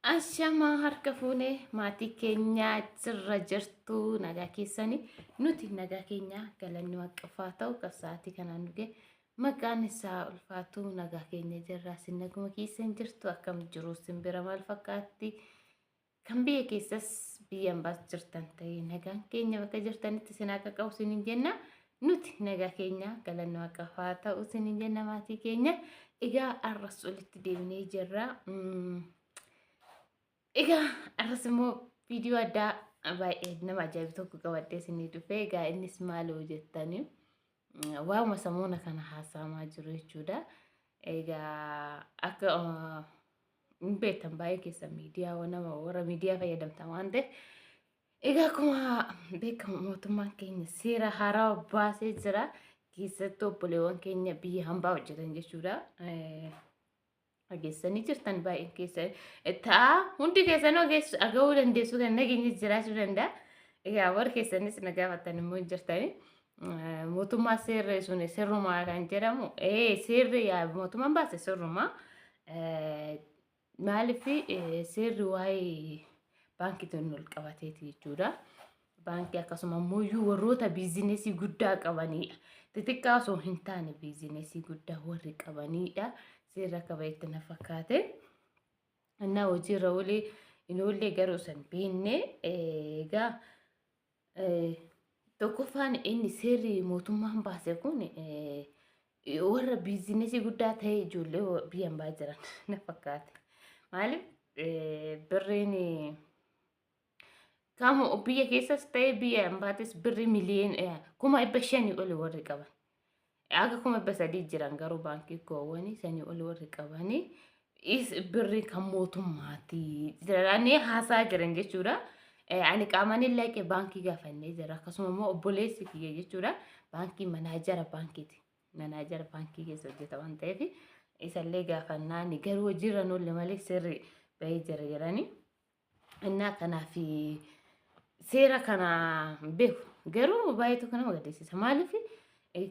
Ashamaa harka fuunee maatii keenyaa jirra jirtu nagaa keessanii nuti nagaa keenya galanni waaqaaf haa ta'u kan sa'aatii kanaan dhuge maqaan isaa ulfaatu nagaa keenya jirra isin naguma keessan jirtu akkam jiru simbira maal fakkaatti kan biyya keessas biyya ambaas jirtan ta'e nagaan keenya bakka jirtanitti isin akka qabu isiniin jenna nuti nagaa keenya galanni waaqaaf haa ta'u isiniin jenna maatii keenya egaa arras olitti deebinee jirra. Egaa arras immoo viidiyoo addaa baay'ee nama ajaa'ibu tokko qabadhee isinii dhufe. Egaa innis maal jettanii waa'uma samuuna kana haasa'amaa jiru jechuudha. Egaa akka hin beektan baay'ee keessa miidiyaa nama warra miidiyaa fayyadamtan waan ta'eef. Egaa akkuma beekamu mootummaan keenya seera haaraa baasee jira. Keessattuu obboleewwan keenya biyya hambaa hojjetan jechuudha. Dhageessanii jirtan baay'een keessa ta'a hundi keessanuu dhaga'uu dandeessu kan nageenya jiraachuu danda'a. Egaa warri keessanis na gaafatan immoo hin jirtani. Mootummaa seerri sun sirrumaa kan jedhamu seerri mootummaan baase sirrumaa. Maaliif seerri waa'ee baankiitiin ol qabateeti jechuudha. Baankii akkasuma immoo warroota biizinesii guddaa qabanidha. Xixiqqaa osoo hin taane biizinesii guddaa warri qabanidha. Seerri akka bahetti na fakkaate. Innaa hojiirra oolee hin oollee garuu san beekne egaa tokkoffaan inni seerri mootummaan baase kun warra biizinesii guddaa ta'e ijoollee biyya hambaa jiran na fakkaate. Maaliif birriin kamu biyya keessas ta'e biyya hambaatis birrii miliyoon 500,000 oli warri qaban. Akka 300,000 jiran garuu baankii koowwanii sanii oli warri qabanii birrii kan mootummaati jedhanii haasaa jiran jechuudha. Ani qaamaan illee dhaqee baankii gaafannee jira. Akkasuma immoo obboleessi kiyya jechuudha. Baankii manaajara baankiiti. Manaajara baankii keessa hojjeta waan ta'eef isallee gaafannaan garuu hojiirra hin oolle malee seerri bahee jira jedhanii. Innaa kanaaf seera kana beeku. Garuu baay'ee tokko nama gaddisiisa. Maaliif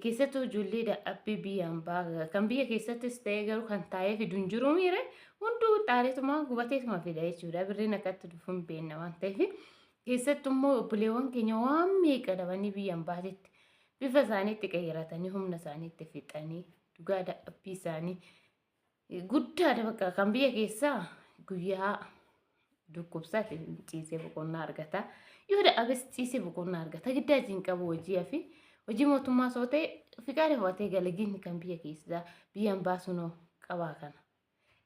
keessattuu ijoollee dadhabbii biyya hambaa kan biyya keessattis ta'ee garuu kan taa'ee fidu hin jiru miire hunduu xaareetuma gubateetuma fida jechuudha. Birriin akkatti dhufu hin beekna waan ta'eef keessattuu immoo obboleewwan keenya waan meeqa dhabanii biyya hambaatitti bifa isaaniitti qayyaratanii humna isaaniitti fixanii dhugaa dadhabbii isaanii guddaadha bakka kan biyya keessaa guyyaa dhukkubsate ciisee boqonnaa argata. Yoo dadhabes ciisee boqonnaa argata. Giddaa hin qabu hojii hafi. Hojii mootummaa soo ta'e fiqaada fudhatee galaginni kan biyya keessaa biyya hambaa sunoo qabaa kana.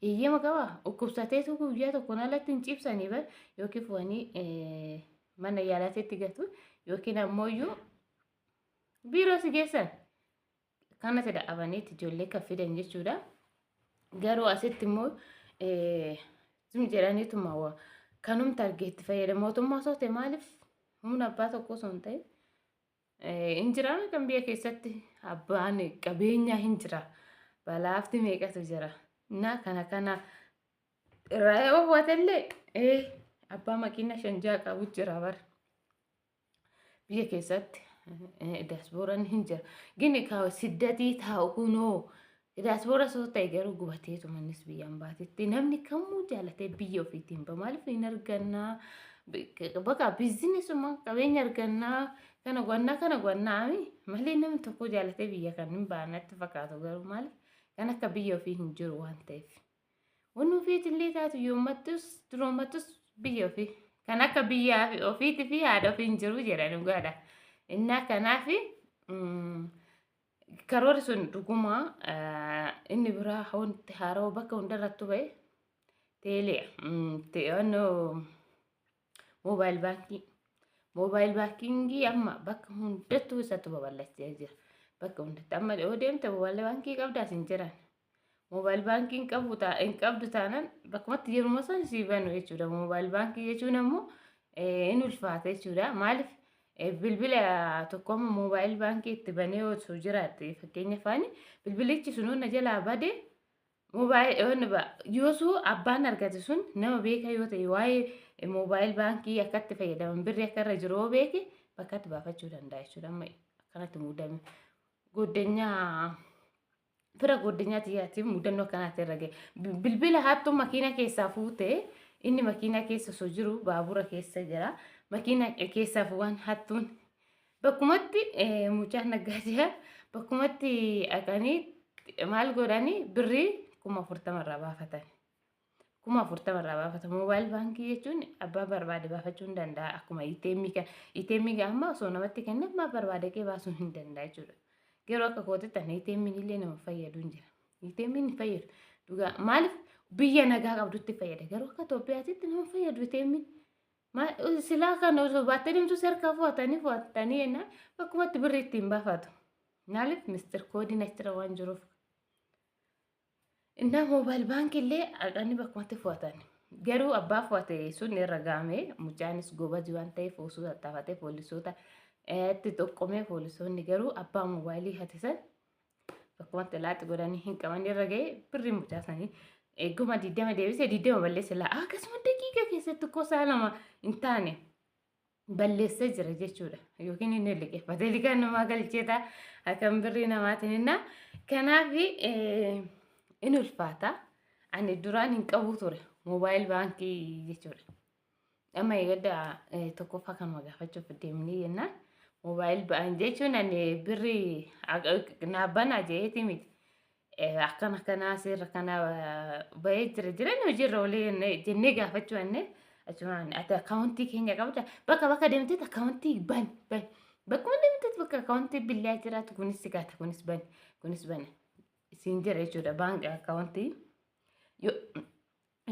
Eeyyama qabaa dhukkubsateetu guyyaa tokkoon alatti hin ciibsanii bar yookiin fu'anii mana yaalaatti gatu yookiin ammoo iyyuu biiroo si geessan. Kanatti dadhabaniiti ijoollee kan fidan jechuudha. Garuu asitti immoo zum jedhaniituma kanumti argee itti fayyadamu. Mootummaa osoo ta'e maaliif humna abbaa tokko osoo hin ta'in hin jiraame kan biyya keessatti abbaan qabeenyaa hin jira. Balaafti meeqatu jira. Innaa kana kana irraa yoo hubatallee abbaa makiina shan ja'a qabu jira bara. Biyya keessatti diyaaspooraan hin jira. Gini ka siddatii taa'u kunoo diyaaspoora osoo ta'e garuu gubateetu mannis biyya hambaatitti namni kamuu jaalatee biyya ofiitti hin bahu. Maaliif hin argannaa bakka biizinesuma qabeenya argannaa kana gonnaa kana gonnaa malee namni tokko jaalatee biyya kan hin baanatti fakkaatu garuu maaliif kan akka biyya ofii hin jiru waan ta'eef. Wanni ofiitillee taatu yoommattus duroommattus biyya ofii kan akka biyya ofiitii fi haadha ofii hin jiru jedha dhugaadha. Innaa kanaaf karoorri sun dhuguma inni biraa wanti haarawaa bakka hundarrattu ba'e teelee moobaayil baankii. Moobaayil baankingii amma bakka hundattuu isatti babal'achaa jira. Bakka hundatti amma yoo deemte moobaayil baankii qabdaas hin jiran. Moobaayil baankii hin qabdu taanaan bakkumatti yeruma san sii banu jechuudha. Moobaayil baankii jechuun ammoo hin ulfaata jechuudha. Maaliif bilbila tokko amma moobaayil baankii itti banee osoo jiraatte fakkeenya faani bilbilichi sunuu na jalaa bade moobaayil yoosuu abbaan argate sun nama beeka yoo ta'e waa'ee moobaayil baankii akkatti fayyadaman birri akka irra jiru yoo beeke bakkatti baafachuu danda'a jechuudha. Amma akkanatti muudame goddanyaa fira goddanyaa tiyyaatiin mudannoo akkanaatti irra gahe. Bilbila hattuu makiina keessaa fuutee Inni makiinaa keessa osoo jiru baabura keessa jira. Makiinaa keessaaf waan hattuun bakkumatti mucaan naggaadee bakkumatti dhaqanii maal godhanii birrii 40,000 irraa baafatan. 40,000 irraa baafatan. Mobile baankii jechuun abbaa barbaade baafachuu hin danda'a. Akkuma ATM kan ATM amma osoo namatti kenne abbaa barbaade kee baasuu hin danda'a jechuudha. Garuu akka kootitti ani ATM illee nama fayyadu hin jira. ATM hin fayyadu. Dhugaa maaliif biyya nagaa qabdutti fayyada. Garuu akka Itoophiyaatitti nama fayyadu ATM. Silaa kan osoo baattee deemtu harkaa fu'atanii fu'atanii jennaan bakkumatti birrii ittiin baafatu. Maaliif mister koodiin achirra waan jiruuf. Innaa mobile baankii illee haqanii bakkumatti fu'atan. Garuu abbaa fu'ate sun irra gaame mucaanis gobazii waan ta'eef osoo tattaafatee poolisoota itti xoqqomee poolisoonni garuu abbaa moobaayilii hate san bakkumatti laatti godhanii hin qaban irra ga'ee birrii mucaa sanii eeguma 20 deebisee 20 balleesse laa akkasuma daqiiqa keessatti gosa 2 hin taane balleessee jira jechuudha. Yookiin inni liqeeffatee liqaa namaa galcheeta akkam birrii namaatiin innaa. Kanaaf in ulfaata. Ani duraan hin qabu ture mobile baankii jechuudha. Amma eegadda tokkoffaa kanuma gaafachuuf deemnee jennaan mobile baankii jechuun ani birrii naa banaa jeetii miti. Akkana akkanaa seera kana bahee jira jireenya hojiirra oolee jennee gaafachuu jennee achumaan ati akkaawuntii keenya qabda bakka bakka deemteet akkaawuntii ban ban bakkuma deemteet bakka akkaawuntii billaa jiraatu kunis si gaata kunis ban kunis ban siin jira jechuudha baankii akkaawuntii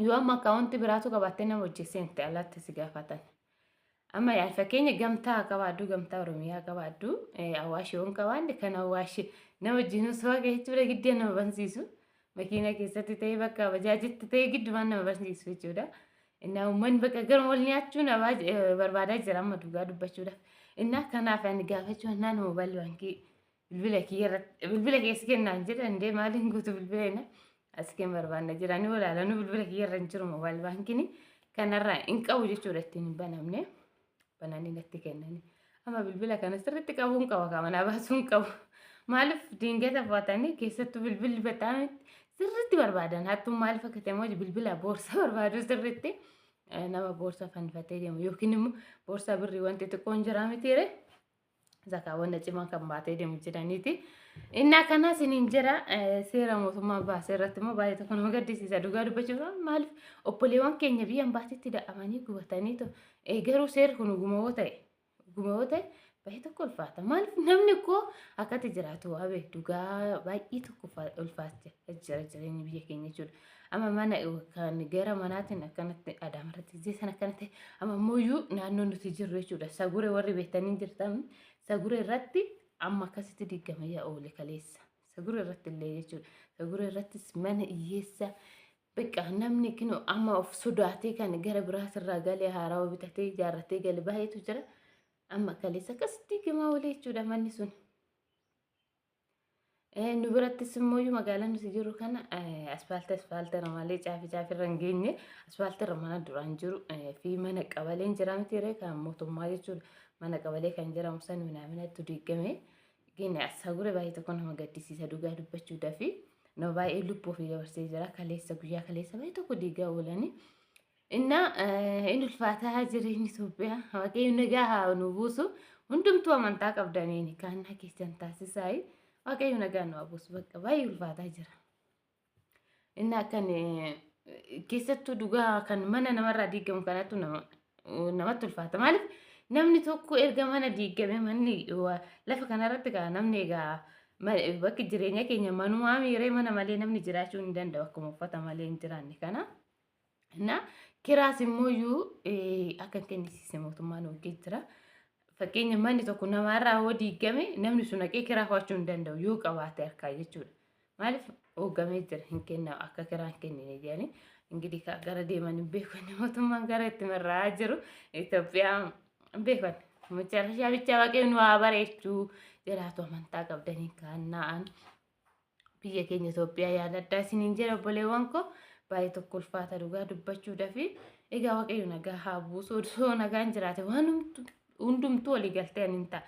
yoo amma akkaawuntii biraatu qabaattee nama hojjeesseen alatti si gaafatan. Amma yaa fakkeenya gamtaa qabaaddu, gamtaa Oromiyaa qabaaddu, Awaash yoo hin qabaanne kan Awaash nama wajjin osoo jechuudha giddee nama bansiisu. Makiina keessatti ta'ee bakka bajaajitti ta'ee giddumaan nama bansiisu jechuudha. Innaa uummanni bakka gara wal nyaachuu nama barbaadaa jira amma dhugaa dubbachuudhaaf. Innaa kanaaf ani gaafachuu naan mobile baankii bilbila kiyya irratti bilbila keessa kennaan jedhan dee maaliin guutu bilbila inni as keen barbaanna jiranii walaalanuu bilbila kiyya irra hin jiru mobile baankiin kanarraa hin qabu jechuudha ittiin hin banamne. Bananii natti kennanii. Amma bilbila kana sirriitti qabuun qaba kan manaa baasuun qabu. Maaliif dingata fu'atanii keessattuu bilbilli bataame sirriitti barbaadan hattuun maaliif akka ta'e immoo bilbila boorsaa barbaadu sirriitti nama boorsaa fannifatee deemu yookiin immoo boorsaa birrii wanti xiqqoon jira mitiire zakaawwan cimaa kan baatee deemu jedhaniiti. Inni akkanaa isiniin jira seera mootummaa baasee irratti immoo baay'ee tokko nama gaddisiisa dhugaa dubbachuuf maaliif obboleewwan keenya biyya baatitti da'amanii gubatanii garuu seerri kun dhuguma yoo ta'e baay'ee tokko ulfaata. Maaliif namni koo akkatti jiraatu waa beeku dhugaa baay'ee tokko ulfaata jira jireenya biyya keenya jechuudha. Amma mana kan gara manaatiin akkanatti Adaamarratti jeessan akkanatti amma ammoo naannoo nuti jirru jechuudha. Saguree warri beektanii jirtan saguree irratti amma akkasitti diigamee oole kaleessa. Saguree irratti illee jechuudha. Saguree irrattis mana hiyyeessa beqa namni kinu amma of sodaatee kan gara biraatirraa galee haarawaa bitatee ijaarratee gale baay'eetu jira. Amma kaleessa akkasitti diigamaa oole jechuudha manni sun. Nu birattis immoo magaalaa nuti jirru kana asfaaltii asfaaltii irra malee caafii caafii irra hin geenye asfaaltii irra mana duraan jiru fi mana qabaleen jira miti kan mootummaa jechuudha. Mana qabalee kan jedhamu san minaaminatti diigame. Gini sagure baay'ee tokko nama gaddisiisa dhugaa dubbachuudhaaf nama baay'ee lubbuu ofii dabarsee jira. Kaleessa guyyaa kaleessa baay'ee tokko diigaa oolanii. Innaa inni ulfaataa jireenyi Itoophiyaa Waaqayyo nagaa haa nu buusu. Hundumtuu amantaa qabdaniin kaannaa keessan taasisaa. Waaqayyo nagaa nu haa buusu bakka baay'ee ulfaataa jira. Inni akkan keessattuu dhugaa kan mana namarraa diigamu kanattu namatti ulfaata. Maaliif namni tokko erga mana diigame manni lafa kanarratti gaa namni egaa bakki jireenya keenya manumaa miiree mana malee namni jiraachuu hin danda'u akkuma uffata malee hin jiraanne kana. Na kiraas immoo iyyuu akka hin kennisiisne mootummaan hojii jira. Fakkeenya manni tokko namarraa yoo diigame namni sun haqee kiraa fudhachuu hin danda'u yoo qabaate harkaa jechuudha. Maaliif hooggamee jira hin kennamu akka kiraa hin kennine jedhanii ingidihi gara deeman hin beekan mootummaan gara itti marraa jiru Itoophiyaa hin beekan. Mucaa bichaa Waaqayyo nu haa bareechuu jiraatu amantaa qabdanii kaanna'an biyya keenya Itoophiyaa yaadadhaa isiniin jedha obboleewwan koo baay'ee tokko ulfaata dhugaa dubbachuudhaaf egaa Waaqayyo nagaa haa buusu osoo nagaan jiraate waan hundumtuu walii galtee hin ta'a.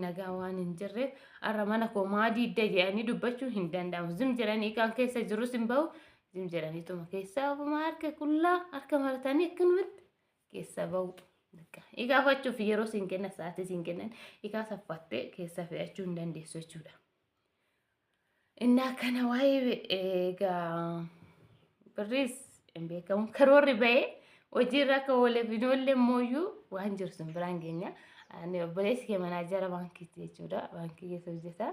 Nagaa waan hin jirreef har'a mana koo maa diidda jedhanii dubbachuu hin danda'amu. Zim jedhanii kan keessa jirus hin bahu. Zim jedhaniituma keessaa ofuma harka qullaa harka maratanii akkanumatti keessa bahu. Igaafachuuf yeroo siin kennan, sa'aatii siin kennan, igaa saffattee keessa fe'achuu hin dandeessu jechuudha. Innaa kana waa'ee egaa birriis hin beekamu, karoorri bahee hojiirra akka ooleef hin oolle immoo waan jiru sun biraan geenya. Ani obboleessi kee manaajara baankiiti jechuudha. Baankii keessa hojjeta.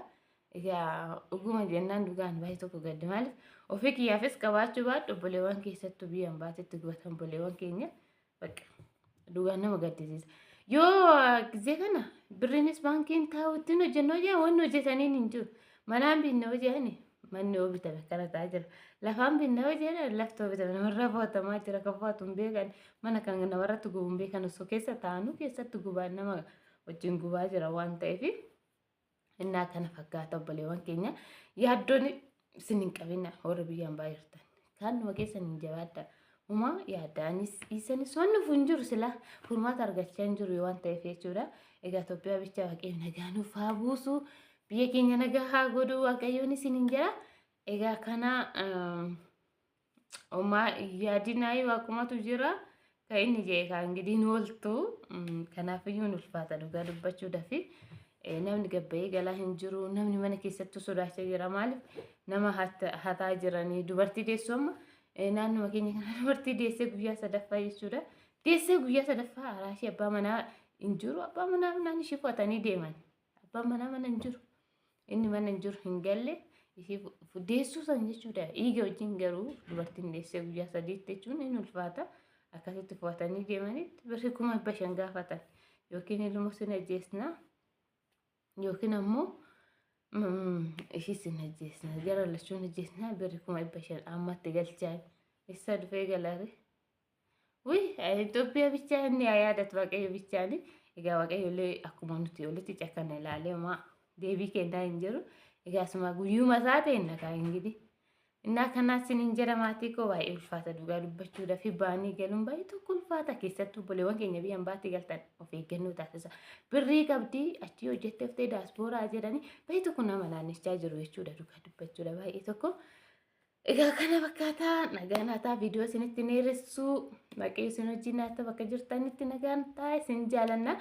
Egaa dhuguma jennaan dhugaan baay'ee tokko gaddi. Maaliif, ofii kiyyaafis qabaachuu baadhu, obboleewwan keessattuu biyya baatitti gubatan, obboleewwan keenya, bakka dhugaan nama gaddisiisa. Yoo gisee kana birriinis baankiin taa'u ittiin hojjennoo jee wanni hojjetaniin hin jiru. Manaan binne hojjetani, manni yoo bitame akkana ta'aa jira. Lafaan binne hojjetan, lafti yoo bitame namarraa fo'atamaa jira. Kan fo'atu hin beekan, mana kan namarratti gubu hin beekan, osoo keessa taa'anuu keessatti gubaa nama wajjin gubaa jira waan ta'eef. Innaa kana fakkaata, obboleewwan keenya, yaaddoon isin hin qabina. Warra biyyaan baay'irtan kan numa keessan hin jabaadha. Uma yaaddaanis dhiisanis waan nuuf hin jiru, sila furmaata argachaa hin jiru waan ta'eef jechuudha. Egaa Itoophiyaa bichaa Waaqayyo nagaa nuuf haa buusu. Biyya keenya nagaa haa godhu Waaqayyoon isin hin jira. Egaa kana homaa yaadinaayi, waaqumatu jira. Kan inni jedhe kan ingidiin ooltu, kanaafiyyuu hin ulfaata dhugaa dubbachuudhaafi. Namni gabbayee galaa hin jiru, namni mana keessattuu sodaachaa jira. Maaliif, nama hataa jiranii. Dubartii deessu amma naannuma keenya kana dubartii deessee guyyaa sadaffaa jechuudha. Deessee guyyaa sadaffaa araashii abbaa manaa hin jiru. Abbaa manaa naan ishii fudhatanii deeman. Abbaan manaa mana hin jiru. Inni mana hin jiru, hin galle, ishii deessuu san jechuudha. Dhiiga wajjin garuu dubartiin deessee guyyaa sadiitti jechuun hin ulfaata. Akkasitti fudhatanii deemanitti birrii 500,000 gaafatan. Yookiin ilmoo sin ajjeesnaa, yookiin ammoo ishii sin ajjeesna, jara lachuun ajjeesnaa, birrii 500,000 ammatti galchaa. Isa dhufee galare. Wii, Itoophiyaa bichaa inni haa yaadatu Waaqayyo bichaani. Egaa Waaqayyo illee akkuma nuti olitti cakkanne ilaalee homaa deebii kennaa hin jiru. Egaa asuma guyyuma isaa ta'e nagaa ingidi. Innaa kanaas hin jira, maatii koo, baay'ee ulfaata dhugaa dubbachuudhaaf fi ba'anii galuun baay'ee tokko ulfaata. Keessattuu obboleewwan keenya biyya baatti galtan of eeggannoo taasisa. Birrii qabdii achii hojjettee uftee daaspooraa jedhanii baay'ee tokko nama naannichaa jiru jechuudha, dhugaa dubbachuudha baay'ee tokko. Egaa kana fakkaataa, nagaan haa ta'a. Viidiyoo isinitti dheeressuu, Waaqayyo isin wajjin haa ta'u, bakka jirtanitti nagaan ta'a, isin jaalanna.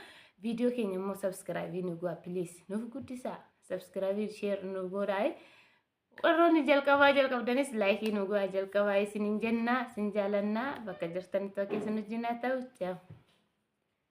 Viidiyoo keenya immoo subscribe nu godhaa, please, nuuf guddisaa, subscribe, share nu godhaa. Warroonni jalqabaa jalqabdanis like nu godhaa jalqabaa isiniin jenna, isin jaalannaa, bakka jirtanitti Waaqayyo isin wajjin haa ta'u. Ciao.